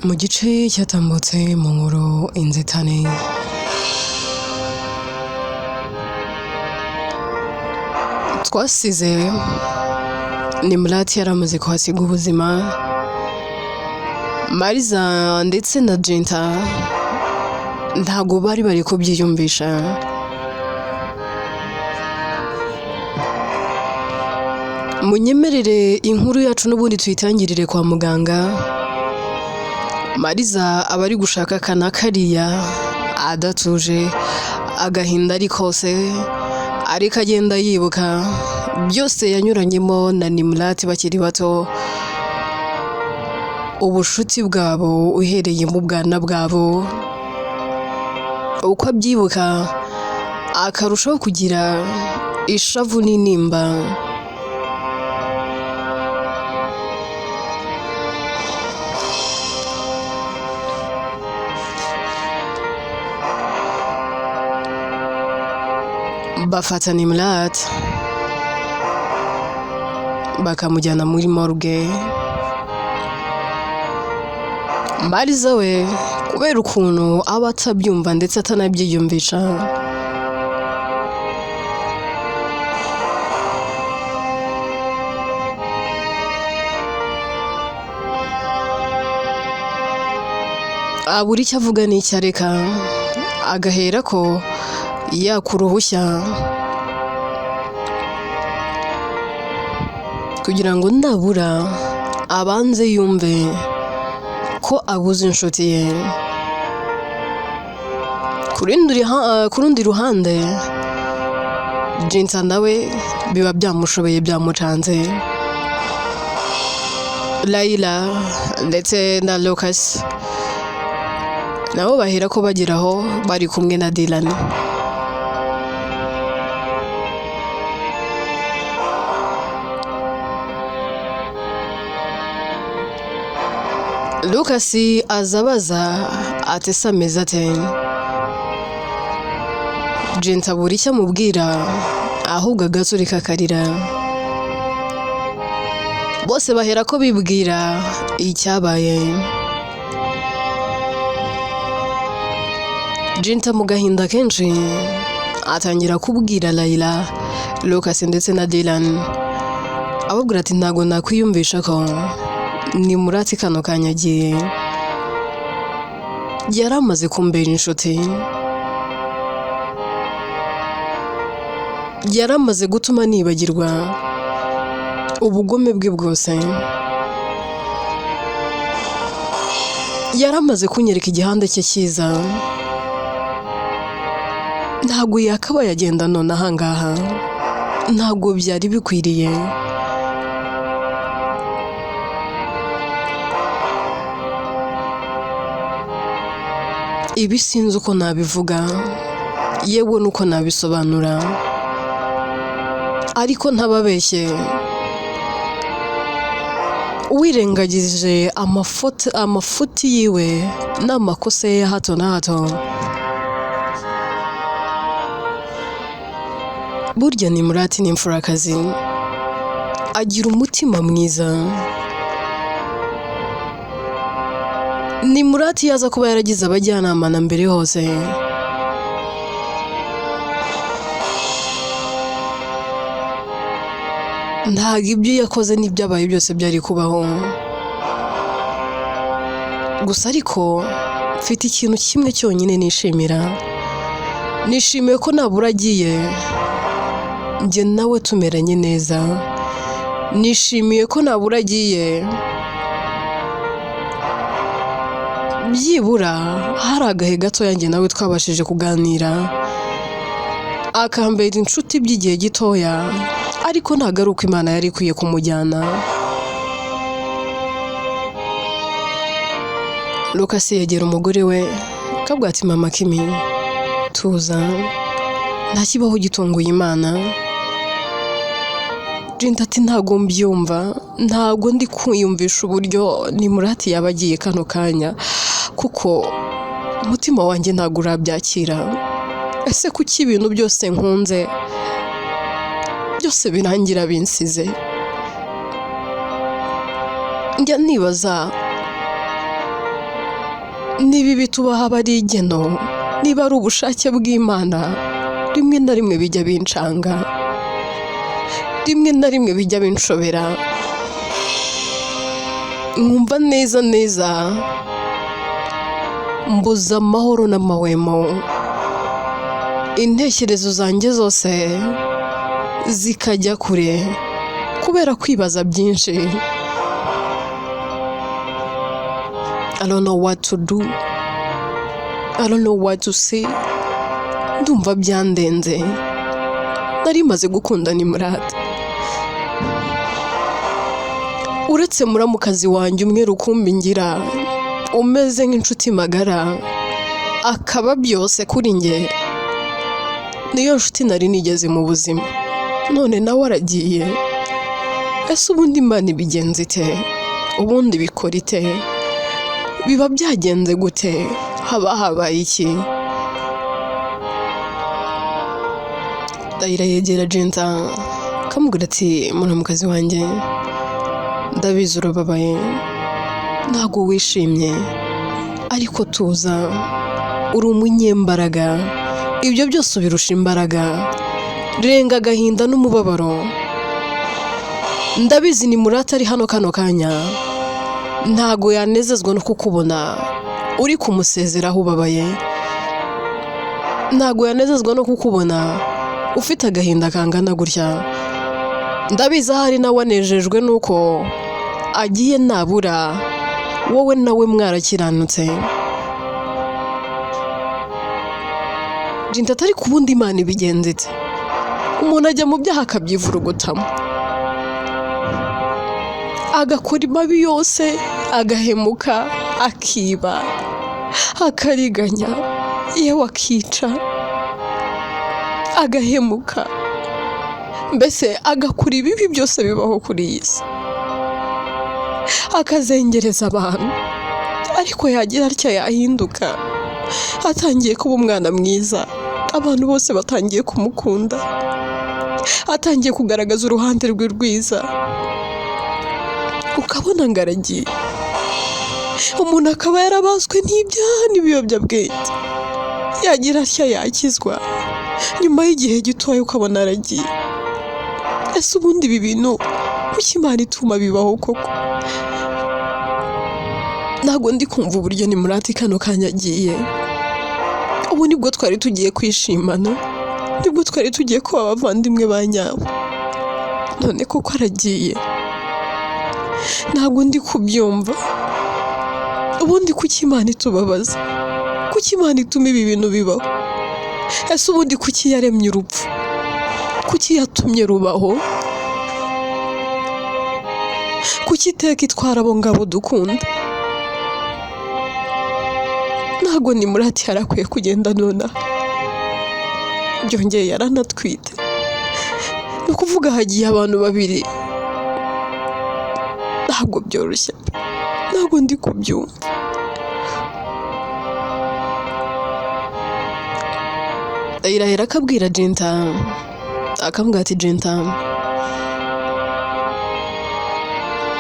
Mu gice cyatambutse mu nkuru Inzitane, twasize Nimurati yaramaze kuhasiga ubuzima, Mariza ndetse na Jenta ntabwo bari bari kubyiyumvisha. Munyemerere inkuru yacu n'ubundi tuyitangirire kwa muganga. Mariza aba ari gushaka aka na kariya adatuje, agahinda ari kose, ariko agenda yibuka byose yanyuranyemo na Nimurati bakiri bato, ubushuti bwabo uhereye mu bwana bwabo, uko abyibuka akarushaho kugira ishavu n'intimba. Bafata Nimurati bakamujyana muri morgue. Mariza we kubera ukuntu aba atabyumva ndetse atanabyiyumvisha, abura icyo avuga n'icyo areka, agahera ko yaka uruhushya kugira ngo nabura abanze yumve ko abuze inshuti ye. Ku rundi ruhande Jinta nawe biba byamushobeye byamucanze. Layla ndetse na Lucas nabo bahera ko bageraho bari kumwe na Dylan. Lucas aza abaza ati ese ameze ate? Jinta abura icyo amubwira ahubwo agaturika akarira. Bose bahera ko bibwira icyabaye. Jinta mu gahinda kenshi atangira kubwira Layla, Lucas ndetse na Dylan, ababwira ati ntabwo nakwiyumvisha ko Nimurati kano kanya agiye, yari amaze kumbera inshuti, yari amaze gutuma nibagirwa ubugome bwe bwose, yari amaze kunyereka igihande cye cyiza, ntabwo yakabaye agenda none ahangaha, ntabwo byari bikwiriye. Ibi sinzi uko nabivuga, yewe n'uko nabisobanura, ariko ntababeshye, wirengagije amafuti yiwe n'amakosa ye ya hato na hato, burya Nimurati ni imfurakazi, agira umutima mwiza. Nimurati yaza kuba yaragize abajyanama na mbere hose, ntabwo ibyo yakoze n'ibyabaye byose byari kubaho. Gusa ariko mfite ikintu kimwe cyonyine nishimira, nishimiye ko nabura agiye njye nawe tumeranye neza, nishimiye ko nabura agiye byibura hari agahe gatoya njye nawe twabashije kuganira, akambera inshuti by'igihe gitoya, ariko ntabwo ari uko Imana yari ikwiye kumujyana. Lucas yegera umugore we akabwira ati mama Kimi, tuza, nta kibaho gitunguye Imana. Jinta ati ntabwo mbyumva, ntabwo ndi kwiyumvisha uburyo Nimurati yaba agiye kano kanya, kuko umutima wanjye ntabwo urabyakira. Ese kuki ibintu byose nkunze byose birangira binsize? Njya nibaza Niba ibi tubaho aba ari igeno, niba ari ubushake bw'Imana, rimwe na rimwe bijya bincanga, rimwe na rimwe bijya binshobera, nkumva neza neza mbuze amahoro n'amahwemo, intekerezo zanjye zose zikajya kure kubera kwibaza byinshi. I don't know what to do. I don't know what to say. Ndumva byandenze. Nari maze gukunda Nimurate. Uretse muramukazi wanjye umwe rukumbi ngira, umeze nk'inshuti magara, akaba byose kuri njye, niyo nshuti nari nigeze mu buzima. None nawe aragiye. Ese ubundi Imana ibigenza ite? Ubundi bikora ite? Biba byagenze gute? Haba habaye iki? Dayira yegera Jenta akamubwira ati muramukazi wanjye, ndabizi urababaye, ntabwo wishimye, ariko tuza, uri umunyembaraga, ibyo byose ubirusha imbaraga, renga agahinda n'umubabaro. Ndabizi ni Murata ari hano kano kanya, ntago yanezezwa no kukubona uri kumusezeraho ubabaye, ntago yanezezwa no kukubona ufite agahinda kangana gutya. Ndabizi ahari nawe anejejwe nuko agiye nabura wowe nawe mwarakiranutse. Jinta atari ku bundi Imana ibigenza ite? Umuntu ajya mu byaha akabyivurugutamo, agakora imabi yose, agahemuka, akiba, akariganya, yewe akica, agahemuka, mbese agakora ibibi byose bibaho kuri iyi si, akazengereza abantu, ariko yagira atya yahinduka, atangiye kuba umwana mwiza, abantu bose batangiye kumukunda, atangiye kugaragaza uruhande rwe rwiza, ukabona ngo aragiye. Umuntu akaba yarabaswe n'ibyaha n'ibiyobyabwenge, yagira atya yakizwa, nyuma y'igihe gitoya ukabona aragiye. Ese ubundi ibi bintu kuki Imana ituma bibaho koko? Ntabwo ndi kumva uburyo Nimurate kano kanya agiye. Ubu nibwo twari tugiye kwishimana, nibwo twari tugiye kuba abavandimwe ba nyabo, none koko aragiye. Ntabwo ndi kubyumva. Ubundi kuki Imana itubabaza? Kuki Imana ituma ibi bintu bibaho? Ese ubundi kuki yaremye urupfu? Kuki yatumye rubaho? Kuki iteka itwara abo ngabo dukunda? Ntabwo Nimurate yarakwiye kugenda nonaha. Byongeye yaranatwite. Ni ukuvuga hagiye abantu babiri. Ntabwo byoroshye pe. Ntabwo ndi kubyumva. Irahera akabwira Jinta, akamubwira ati Jinta,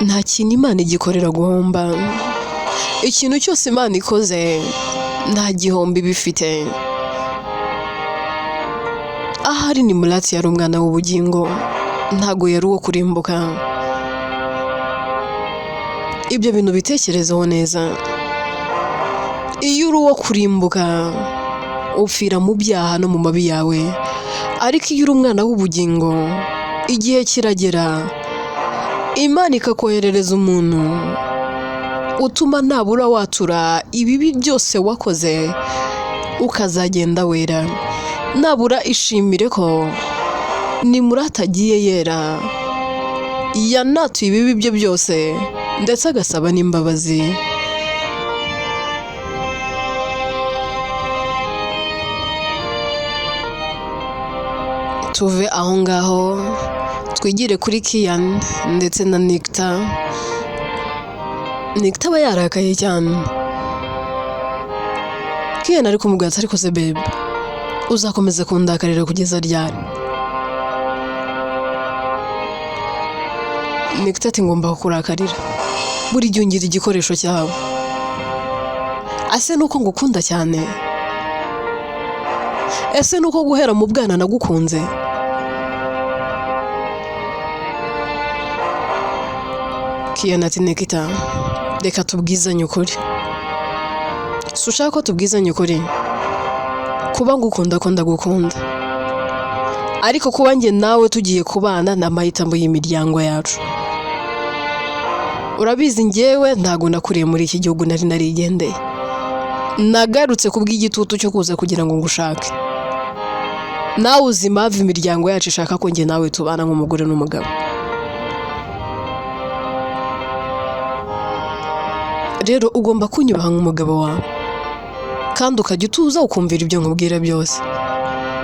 nta kintu Imana igikorera guhomba. Ikintu cyose Imana ikoze nta gihombo iba ifite. Ahari Nimurate yari umwana w'ubugingo, ntago yari uwo kurimbuka. Ibyo bintu bitekerezeho neza. Iyo uri uwo kurimbuka upfira mu byaha no mu mabi yawe, ariko iyo uri umwana w'ubugingo igihe kiragera Imana ikakoherereza umuntu utuma nabura watura ibibi byose wakoze ukazagenda wera. Nabura ishimire ko Nimurate agiye yera, yanatuye ibibi bye byose ndetse agasaba n'imbabazi. Tuve aho ngaho twigire kuri Kian ndetse na Nikita. Nikita aba yarakaye cyane. Kian ari kumubwira ati ariko se babe, uzakomeza kundakarira kugeza ryari? Nikita ati ngomba kukurakarira, buri gihe ungira igikoresho cyawe. Ese nuko ngukunda cyane? Ese nuko guhera mu bwana nagukunze? Kiyana ati: "Nikita, reka tubwizanye ukuri. Si ushaka ko tubwizanye ukuri? Kuba ngukunda ko ndagukunda, ariko kuba njye nawe tugiye kubana ni amahitamo y'imiryango yacu. Urabizi, njyewe ntabwo nakuriye muri iki gihugu, nari narigendeye. Nagarutse ku bw'igitutu cyo kuza kugira ngo ngushake. Nawe uzi impamvu imiryango yacu ishaka ko njye nawe tubana nk'umugore n'umugabo. Rero ugomba kunyubaha nk'umugabo wawe, kandi ukajya utuza ukumvira ibyo nkubwira byose."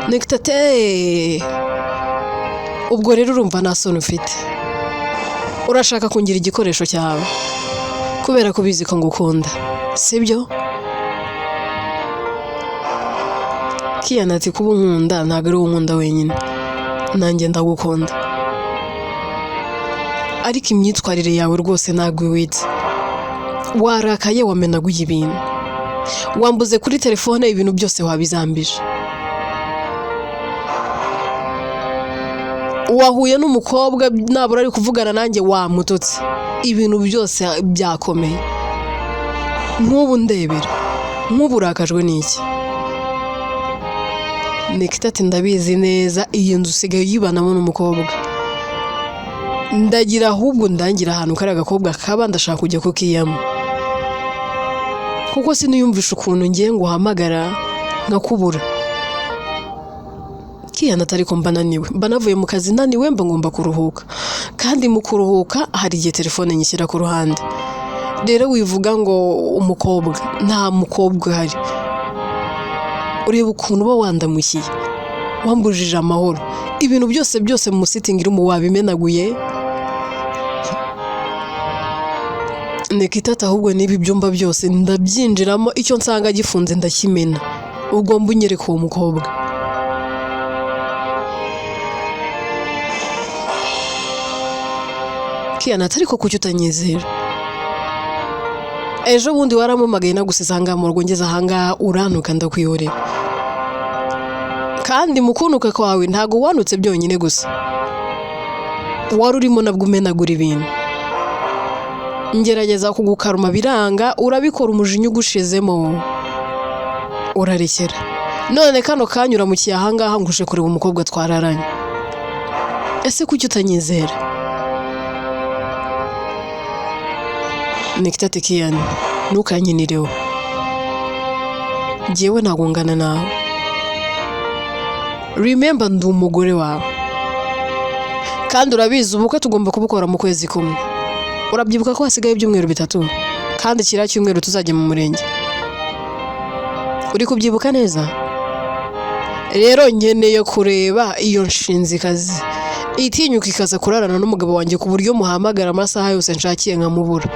Nikita ati: "Eeeh, ubwo rero urumva nta soni ufite, urashaka kungira igikoresho cyawe kubera ko ubizi ko ngukunda, sibyo?" Kiyana ati: "Kuba unkunda ntabwo ari wowe unkunda wenyine, nanjye ndagukunda, ariko imyitwarire yawe rwose ntabwo iwitse. Warakaye, wamenaguye ibintu, wambuze kuri telefone, ibintu byose wabizambije. Wahuye n'umukobwa nabura ari kuvugana nanjye wamututse, ibintu byose byakomeye. Nk'ubu ndebera, nk'ubu urakajwe n'iki?" Nikita ati: "Ndabizi neza, iyi nzu usigaye uyibanamo n'umukobwa. Ndagira ahubwo ndangira ahantu kariya gakobwa kaba, ndashaka kujya kukiyama, kuko siniyumvisha ukuntu ngiye nguhamagara nkakubura." Kiyana ati: "Ariko mba naniwe, mba navuye mu kazi naniwe, mba ngomba kuruhuka, kandi mu kuruhuka hari igihe telefone nyishyira ku ruhande. Rero wivuga ngo umukobwa, nta mukobwa uhari. Ureba ukuntu uba wandamukiye, wambujije amahoro, ibintu byose byose mu sitting room wabimenaguye." Nikita ati: "Ahubwo n'ibi byumba byose ndabyinjiramo, icyo nsanga gifunze ndakimena, ugomba unyereka uwo mukobwa." Kiyana ati: "Ariko kuki utanyizera? Ejo bundi warampamagaye nagusize ahangaha mu rugo, ngeze ahangaha urantuka ndakwihorera. Kandi mu kuntuka kwawe ntabwo wanutse byonyine gusa, wari urimo nabwo umenagura ibintu. Ngerageza kugukaruma biranga, urabikora umujinya ugushizemo urarekera. None kano kanya uramukiye ahangaha ngo uje kureba umukobwa twararanye. Ese kuki utanyizera?" Nikita ati: "Kiyani, ntukanyinireho, njyewe ntabwo ngana nawe. Remember, ndi umugore wawe, kandi urabizi ubukwe tugomba kubukora mu kwezi kumwe. Urabyibuka ko hasigaye ibyumweru 3, kandi kiriya cyumweru tuzajya mu murenge. Uri kubyibuka neza? Rero nkeneye kureba iyo nshinzikazi itinyuka ikaza kurarana n'umugabo wanjye ku buryo muhamagara amasaha yose nshakiye nkamubura."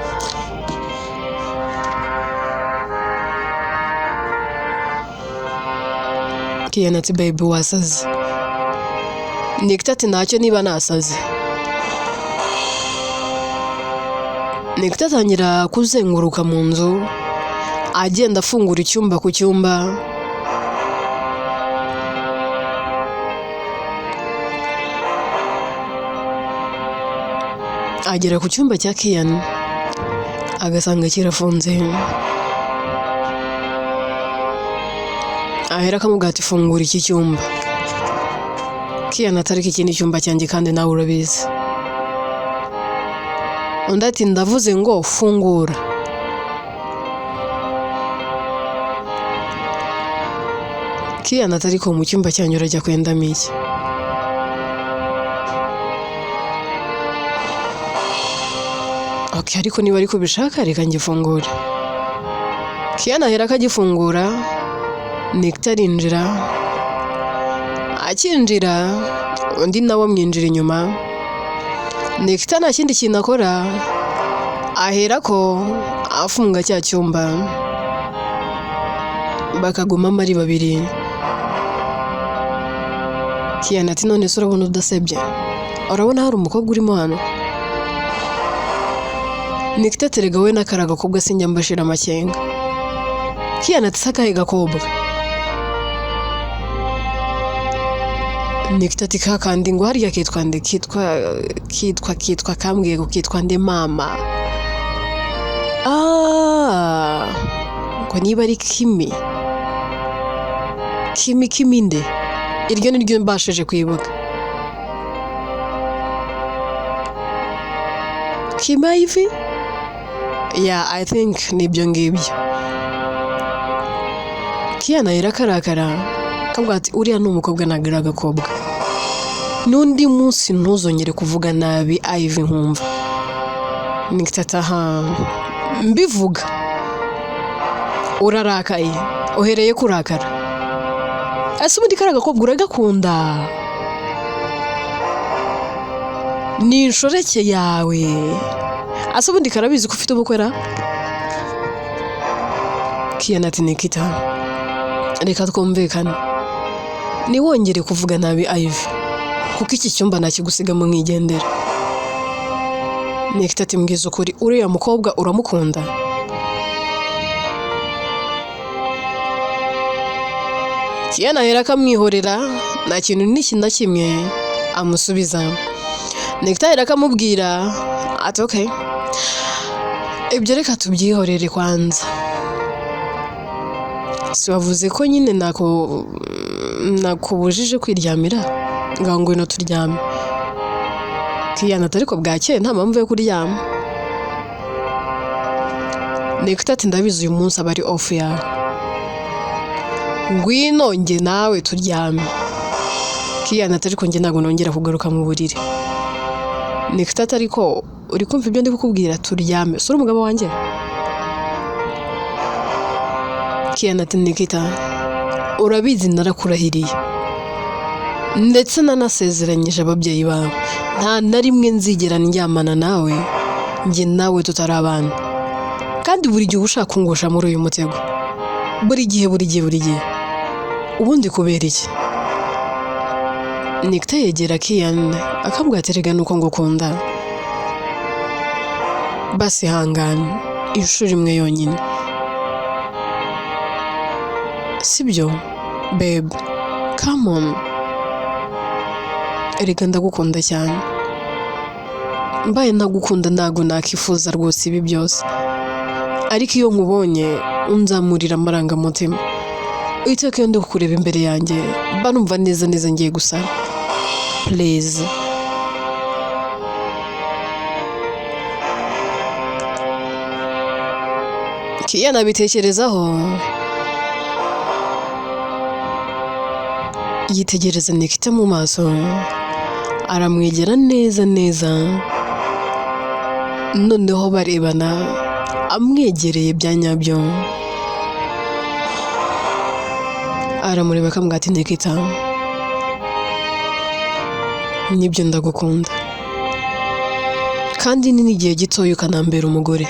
Kiyana ati: "Baby, wasaze." Nikita ati: "Ntacyo niba nasaze." Nikita atangira kuzenguruka mu nzu, agenda afungura icyumba ku cyumba. Agera ku cyumba cya Kiyani agasanga kirafunze. Ahera akamubwira ati: "Fungura iki cyumba." Kiyani ati: "Ariko iki ni icyumba cyanjye kandi nawe urabizi." Undi ati: "Ndavuze ngo fungura." Kiyani ati: "Ariko mu cyumba cyanyu urajya kwendamo iki?" Ok, ariko niba ariko ubishaka reka ngifungure. Kiyani ahera akagifungura, Nikita arinjira, akinjira undi nawe amwinjira inyuma. Nikita nta kindi kintu akora, ahera ko afunga cya cyumba, bakagumamo ari babiri. Kiyani ati: "None se urabona udasebye? Urabona hari umukobwa urimo hano?" Nikita ati: "Erega wowe n'akari agakobwa sinjya mbashira amakenga." Kiyana ati akahe gakobwa? Nikita ati kakandi ngo harya kitwa nde? Kitwa kambwiye ngo kitwa nde mama? Ah, ngo niba ari Kimi. Kimi Kimi nde? Iryo ni ryo mbashije kwibuka. Kimi Ivy? Yeah, I think nibyo ngibyo. Kiyana yari akarakara akavuga ati uriya ni umukobwa, ntabwo ari agakobwa. N'undi munsi ntuzongere kuvuga nabi Ivy nkumva. Nikita ati aha, mbivuga urarakaye, uhereye kurakara. Ese ubundi kariya gakobwa uragakunda? Ni inshoreke yawe. Ese ubundi karabizi ko ufite ubukwe ra? Kiyana ati Nikita, reka twumvikane, ntiwongere kuvuga nabi Ivy, kuko iki cyumba nakigusigamo nkigendera. Nikita ati mbwiza ukuri, uriya mukobwa uramukunda? Kiyana ahera akamwihorera, nta kintu n'iki na kimwe amusubiza. Nikita ahera akamubwira ati okay, ibyo reka tubyihorere kwanza. Si wavuze ko nyine nakubujije kwiryamira, ngaho ngwino turyame. Kiyana ati ariko bwakeye nta mpamvu yo kuryama. Nikita ati ndabizi uyu munsi aba ari off yawe, ngwino njye nawe turyame. Kiyana ati ariko njye ntabwo nongera kugaruka mu buriri. Nikita ati ariko uri kumva ibyo ndi kukubwira, turyame, si uri umugabo wanjye? Kiyana ati Nikita, urabizi narakurahiriye, ndetse nanasezeranyije ababyeyi bawe, nta na rimwe nzigera ndyamana nawe, njye nawe tutari abana. Kandi buri gihe uba ushaka kungusha muri uyu mutego, buri gihe, buri gihe, buri gihe. Ubundi kubera iki? Nikita yegera Kiyana akamubwira ati erega nuko ngukunda, basi ihangane inshuro imwe yonyine, sibyo babe? Come on, erega ndagukunda cyane, mbaye ntagukunda ntabwo nakifuza rwose ibi byose, ariko iyo nkubonye unzamurira amarangamutima. Iteka iyo ndi kukureba imbere yanjye mba numva neza neza ngiye gusara. Please. Kiyana abitekerezaho, yitegereza Nikita mu maso, aramwegera neza neza, noneho barebana amwegereye bya nyabyo, aramureba akamubwira ati Nikita, nibyo ndagukunda, kandi ni n'igihe gitoya ukanambera umugore,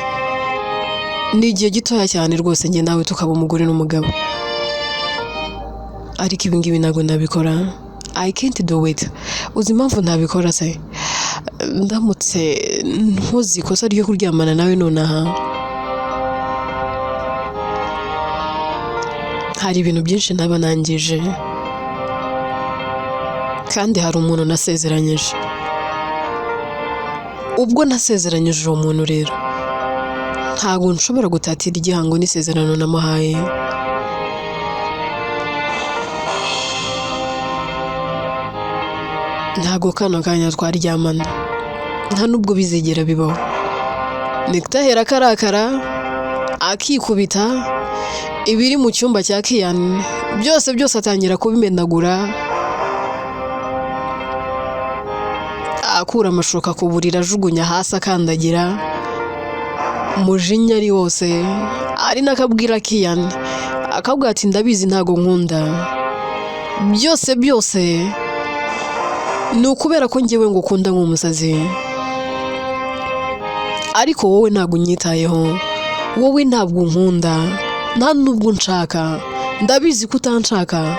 ni igihe gitoya cyane rwose njye nawe tukaba umugore n'umugabo, ariko ibi ngibi ntabwo nabikora, I can't do it. Uzi impamvu ntabikora se? Ndamutse nkoze ikosa ryo kuryamana nawe nonaha, hari ibintu byinshi naba nangije, kandi hari umuntu nasezeranyije. Ubwo nasezeranyije uwo muntu rero, ntabwo nshobora gutatira igihango n'isezerano namuhaye. Ntabwo kano kanya twaryamana, nta nubwo bizigera bibaho. Nikita ahera akarakara, akikubita ibiri mu cyumba cya Kiyana byose byose atangira kubimenagura, akura amashuka ku buriri ajugunya hasi akandagira, umujinya ari wose, ari n'akabwira Kiyana akabwira ati ndabizi ntago nkunda, byose byose ni ukubera ko njyewe ngukunda nk'umusazi, ariko wowe ntabwo unyitayeho, wowe ntabwo unkunda, nta nubwo unshaka, ndabizi ko utanshaka,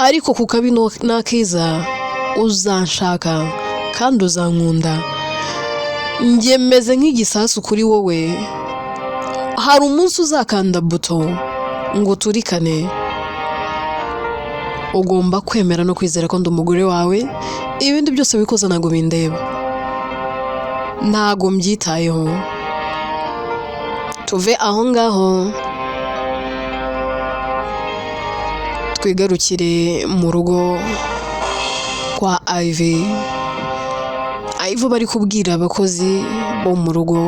ariko ku kabi n'akiza uzanshaka kandi uzankunda. Njye meze nk'igisasu kuri wowe, hari umunsi uzakanda buto Ngo turikane, ugomba kwemera no kwizera ko ndi umugore wawe. Ibindi byose wikoza ntabwo bindeba, ntabwo mbyitayeho. Tuve aho ngaho twigarukire mu rugo kwa Ivy. Ivy bari kubwira abakozi bo mu rugo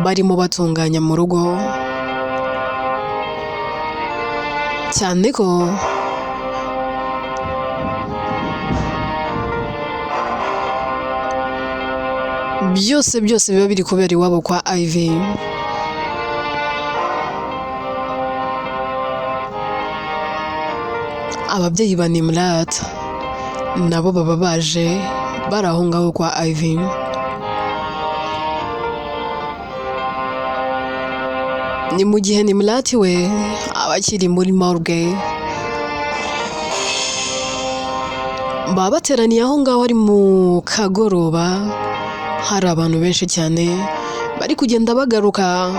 barimo batunganya mu rugo, cyane ko byose byose biba biri kubera iwabo kwa Ivy. Ababyeyi ba Nimrat nabo baba baje bari aho ngaho kwa Ivy. Ni mu gihe Nimrat we aba akiri muri morgue, baba bateraniye aho ngaho ari mu kagoroba, hari abantu benshi cyane bari kugenda bagaruka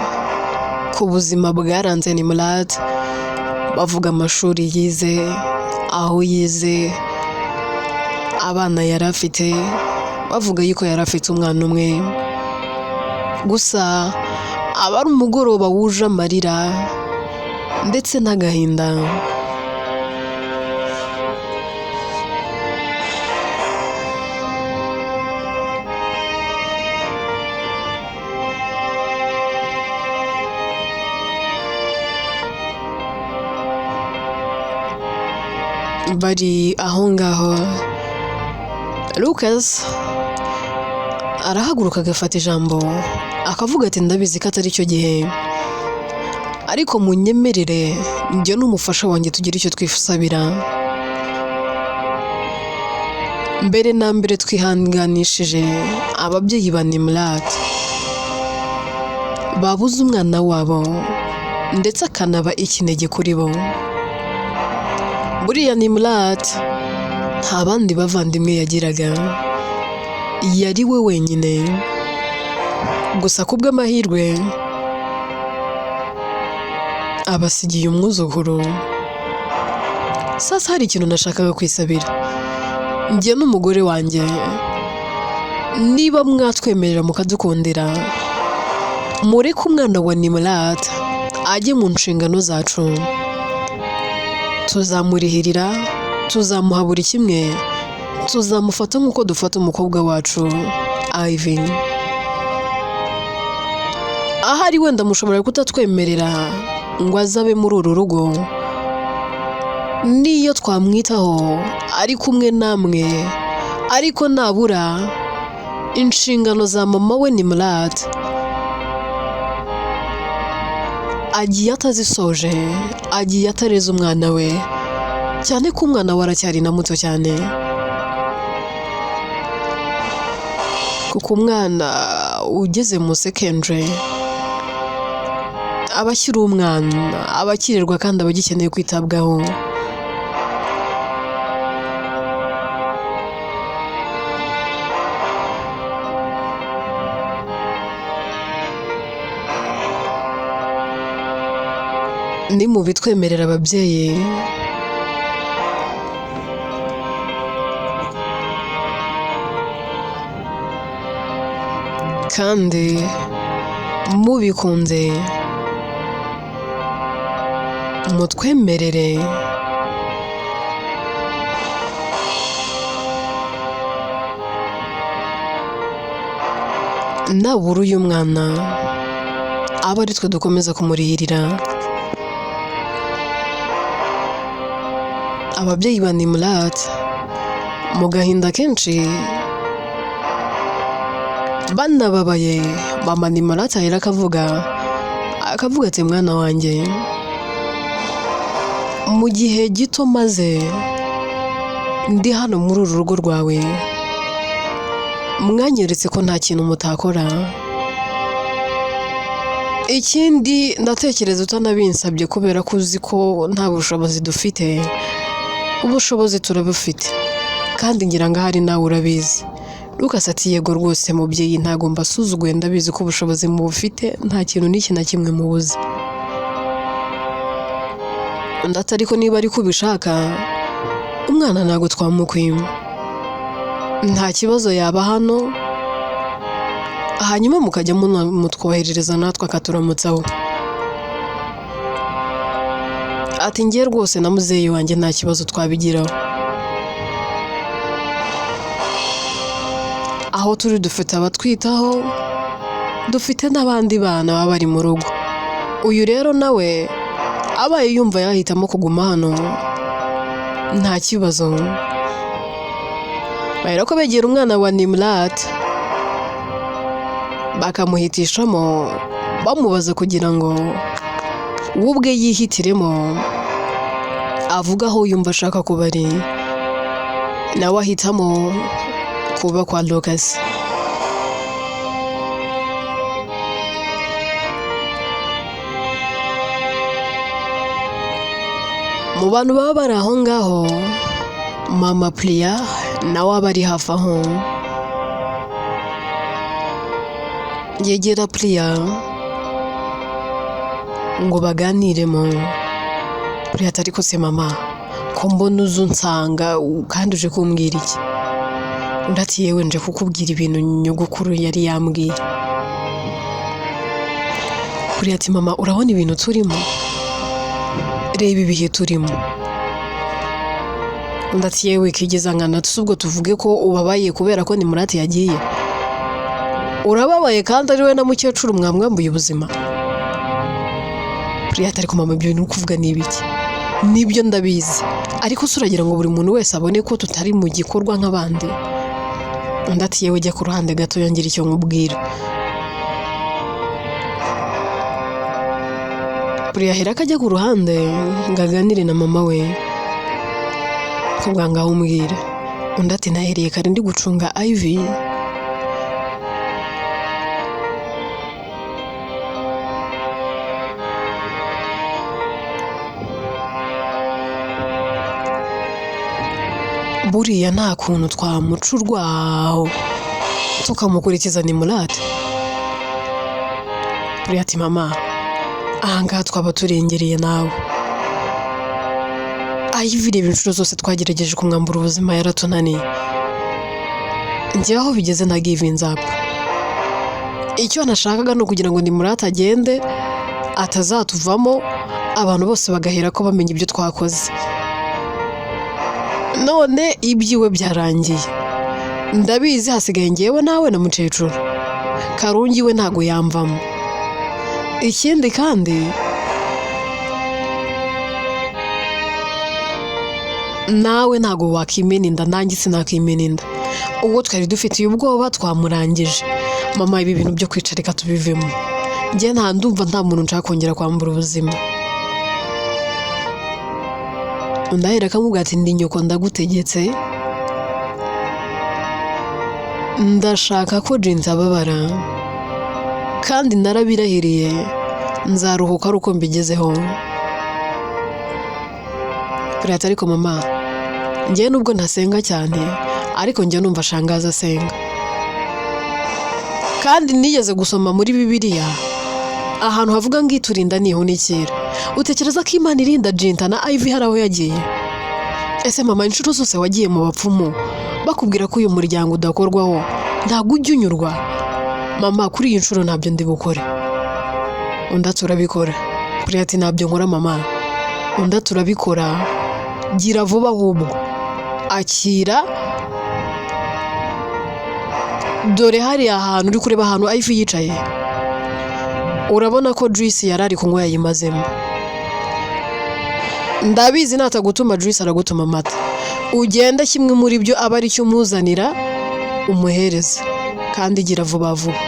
ku buzima bwaranze Nimrat, bavuga amashuri yize, aho yize, abana yari afite, bavuga yuko yari afite umwana umwe gusa. Aba ari umugoroba wuje amarira ndetse n'agahinda. Bari aho ngaho, Lucas arahaguruka agafata ijambo, akavuga ati: "Ndabizi ko atari cyo gihe, ariko munyemerere njye n'umufasha wanjye tugire icyo twisabira. Mbere na mbere twihanganishije ababyeyi ba Nimrat babuze umwana wabo, ndetse akanaba ikinege kuri bo. Buriya Nimrat nta bandi bavandimwe yagiraga, yari we wenyine gusa. Kubw'amahirwe abasigiye umwuzukuru. Sasa hari ikintu nashakaga kwisabira njye n'umugore wanjye: niba mwatwemerera mukadukundira, mureke umwana wa Nimrat ajye mu nshingano zacu. Tuzamurihirira, tuzamuha buri kimwe, tuzamufata nk'uko dufata umukobwa wacu Ivy. Ahari wenda mushobora kutatwemerera ngo azabe muri uru rugo, n'iyo twamwitaho ari kumwe namwe, ariko nabura inshingano za mama we Nimrat agiye atazisoje, agiye atareze umwana we, cyane ko umwana we aracyari na muto cyane, kuko umwana ugeze mu secondary aba akiri umwana, aba akirerwa kandi aba agikeneye kwitabwaho. Ni mu bitwemerera ababyeyi, kandi mubikunze, mutwemerere nabura uyu mwana abe ari twe dukomeza kumurihirira." Ababyeyi ba Nimrat mu gahinda kenshi banababaye, mama Nimrat ahera akavuga ati: "Mwana wanjye, mu gihe gito maze ndi hano muri uru rugo rwawe, mwanyeretse ko nta kintu mutakora. Ikindi, ndatekereza utanabinsabye, kubera ko uzi ko nta bushobozi dufite. Ubushobozi turabufite, kandi ngira ngo ahari nawe urabizi." Lucas ati: "Yego rwose mubyeyi, ntabwo mbasuzuguye, ndabizi ko ubushobozi mubufite, nta kintu n'iki na kimwe mubuze." Undi ati ariko niba ariko ubishaka, umwana ntabwo twamukwima, nta kibazo yaba hano, hanyuma mukajya mutwoherereza natwe akaturamutsaho. Ati ngiye rwose na muzeyi wanjye nta kibazo twabigiraho, aho turi dufite abatwitaho, dufite n'abandi bana baba bari mu rugo. Uyu rero nawe abaye yumva yahitamo kuguma hano nta kibazo. Bahera ko begera umwana wa Nimrat bakamuhitishamo, bamubaza kugira ngo we ubwe yihitiremo, avuge aho yumva ashaka kuba ari, nawe ahitamo kuba kwa Lucas. Mu bantu baba bari aho ngaho, mama Priya nawe aba ari hafi aho, yegera Priya ngo baganiremo. Priya ati ariko se mama, ko mbona uza unsanga kandi uje kumbwira iki? Undi ati yewe nje kukubwira ibintu nyogokuru yari yambwiye. Priya ati mama, urabona ibintu turimo, reba ibihe turimo. Undi ati yewe kigeza nkana ubwo tuvuge ko ubabaye kubera ko Nimurati yagiye, urababaye kandi ari we na mukecuru mwamwambuye ubuzima. Priya ati ariko mama, ibyo bintu uri kuvuga ni ibiki? Nibyo ndabizi, ariko se uragira ngo buri muntu wese abone ko tutari mu gikorwa nk'abandi? Undi ati yewe jya ku ruhande gato yongera icyo nkubwira. Priya ahera akajya ku ruhande ngo aganire na mama we, kubwa ngaho umbwire. Undi ati nahereye kare ndi gucunga Ivy, buriya nta kuntu twamuca urwaho tukamukurikiza Nimurate. Priya ati mama, ahangaha twaba turengereye nawe. Ivy reba inshuro zose twagerageje kumwambura ubuzima yaratunaniye, njyewe aho bigeze na givinze up. Icyo nashakaga ni ukugira ngo Nimurate agende atazatuvamo, abantu bose bagahera ko bamenya ibyo twakoze. None ibyiwe byarangiye, ndabizi hasigaye njyewe nawe na mukecuru. Karungi we ntago yamvamo. Ikindi kandi nawe ntago wakimena inda, nanjye sinakimena inda. Ubwo twari dufitiye ubwoba twamurangije. Mama, ibi bintu byo kwica reka tubivemo, njye nta ndumva nta muntu nshaka kongera kwambura ubuzima. Undi ahera akamubwira ati ndi nyoko ndagutegetse, ndashaka ko Jinsi ababara, kandi narabirahiriye nzaruhuka ari uko mbigezeho. Priya ati ariko mama, njyewe nubwo ntasenga cyane ariko njye numva shangaza asenga, kandi nigeze gusoma muri Bibiliya ahantu havuga ngo iturinda nihunikira. Utekereza ko Imana irinda Jinta na Ivy hari aho yagiye? Ese mama, inshuro zose wagiye mu bapfumu bakubwira ko uyu muryango udakorwaho, ntabwo ujya unyurwa? Mama, kuri iyi nshuro ntabyo ndi bukore. Undi ati urabikora. Priya ati ntabyo nkora mama. Undi ati urabikora, gira vuba ahubwo akira, dore hariya hantu uri kureba ahantu Ivy yicaye, urabona ko Juice yari ari kunywa yayimazemo. Ndabizi natagutuma Juice aragutuma amata, ugende kimwe muri byo aba ari cyo umuzanira umuhereze, kandi gira vuba vuba.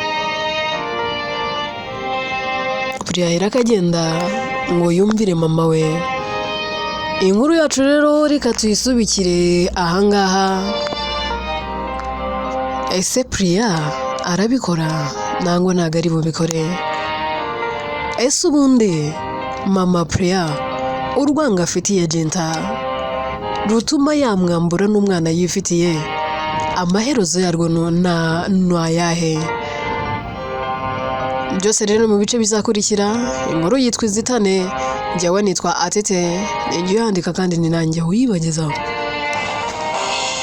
Priya ahera akagenda ngo yumvire mama we. Inkuru yacu rero reka tuyisubikire ahangaha. Ese Priya arabikora nangwa ntabwo ari bubikore? Ese ubundi mama Priya urwango afitiye Jinta rutuma yamwambura n'umwana yifitiye, amaherezo yarwo ni ayahe? Byose rero mu bice bizakurikira. Inkuru yitwa Inzitane. Njyewe nitwa Atete, ni njye uyandika kandi ni nanjye uyibagezaho.